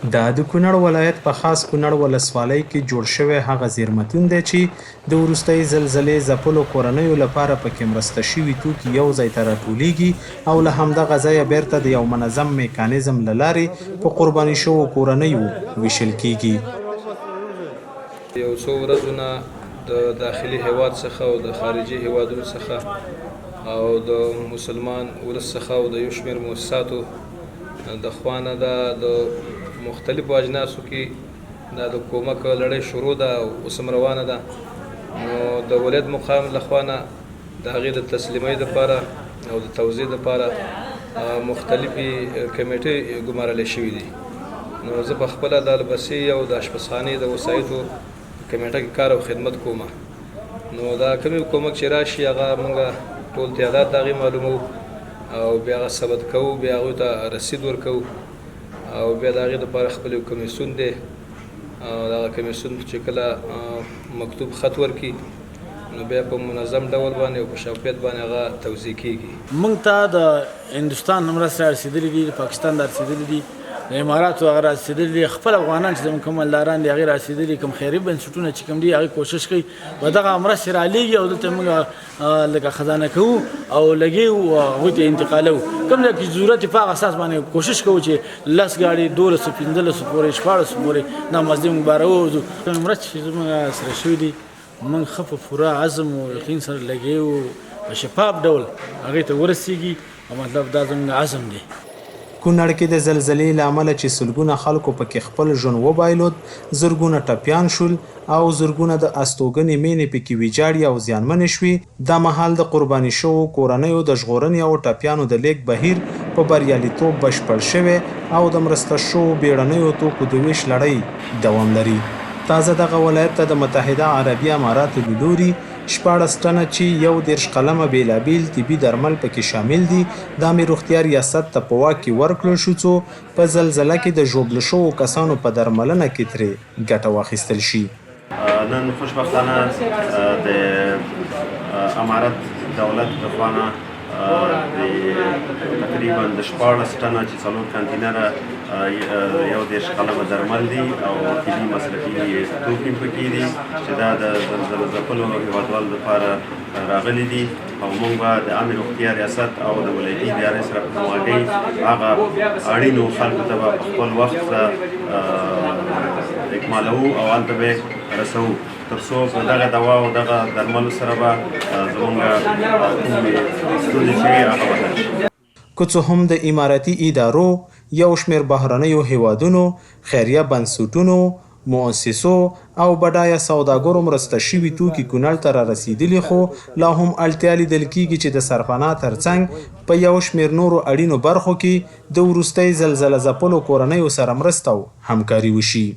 دا د کونړ ولایت په خاص کونړ ولسوالۍ کې جوړ شوی هغه زېرمتون دی چې د وروستۍ زلزلې ځپلو کورنیو لپاره په کې مرسته شوي توکي یو ځای ته راټولېږي او له همدغه ځایه بېرته د یو منظم میکانیزم له لارې په قرباني شوو کورنیو وېشل کېږي. یو څو ورځو نه د داخلي هیواد څخه او د خارجي هیوادونو څخه او د مسلمان ولس څخه او د یو شمېر موسساتو د خوا نه دا د مختلفو اجناسو کې دا د کومک لړۍ شروع ده او اوس هم روانه ده. نو د ولایت مقام له خوا نه د هغې د تسلیمۍ دپاره او د توزیع دپاره مختلفې کمیټې ګمارلې شوې دي. نو زه په خپله د البسې او د اشپزخانې د وسایطو کمیټه کې کار او خدمت کوم. نو دا کوم کومک چې راشي هغه موږ ټول تعداد د هغې معلوموو او بیا هغه ثبت کوو، بیا هغوی ته رسید ورکوو او بیا د هغې دپاره خپل یو کمیسیون دی. دغه کمیسیون چې کله مکتوب خط ورکړي نو بیا په منظم ډول باندې او په شفافیت باندې هغه توزیع کیږي. موږ ته د هندوستان مرستې را رسېدلې دي، د پاکستان را رسېدلې دي، د اماراتو هغه را رسېدلې دي، خپل افغانان چې زموږ کوم مالداران دي هغې را رسېدلي، کوم خیري بنسټونه چې کوم دي هغې کوشش کوي په دغه مرستې را لېږي او دلته موږ لکه خزانه کوو او لګیو هغوی ته انتقالوو. کوم ځای کې ضرورت په هغه اساس باندې کوشش کوو چې لس ګاډي 12 15 پورې 16 پورې دا مزدې موږ باروو. مرستې چې زموږ سره شوي دي موږ ښه په پوره عزم او یقین سره لګیو په شفاف ډول هغې ته ورسیږي او مطلب دا زموږ عزم دی. کونړ کې د زلزلې له امله چې سلګونه خلکو په کې خپل ژوند وبایلود، زرګونه ټپیان شول او زرګونه د استوګنې مېنې په کې ویجاړې او زیانمنې شوې، دا مهال د قرباني شوو کورنیو د ژغورنې او ټپیانو د لېږد بهیر په بریالیتوب بشپړ شوی او د مرسته شوو بېړنیو توکو د وېش لړۍ دوام لري. تازه دغه ولایت ته د متحده عربي اماراتو له لوري 16 ټنه چې 31 قلمه بېلابېل طبي درمل په کې شامل دي، د عامې روغتیا ریاست ته په واک کې ورکړل شو څو په زلزله کې د ژوبلو شوو کسانو په درملنه کې ترې ګټه واخیستل شي. نن خوشبختانه د امارت دولت د خوانه د تقریبا د 16 ټنه چې 4 کانتینره 31 قلمه درمل دي او طبي مصرفي توکي پکې دي چې دا د زلزله ځپلو هیوادوالو لپاره راغلي دي. او موږ به د عامې روغتیا ریاست او د ولایتي ادارې سره په همغږۍ هغه اړینو خلکو ته به په خپل وخت سره اکمالوو او هلته به رسوو تر څو په دغه دوا او دغه درملو سره به زمونږ کومې ستونزې چې وي هغه به حل شي. که څه هم د امارتي ادارو، یو شمېر بهرنیو هېوادونو، خیریه بنسټونو، مؤسسو او بډایه سوداګرو مرسته شوي توکي کونړ ته رارسېدلي خو لا هم اړتیا لیدل کېږي چې د سرپناه ترڅنګ په یو شمېر نورو اړینو برخو کې د وروستۍ زلزله ځپلو کورنیو سره مرسته او همکاري وشي.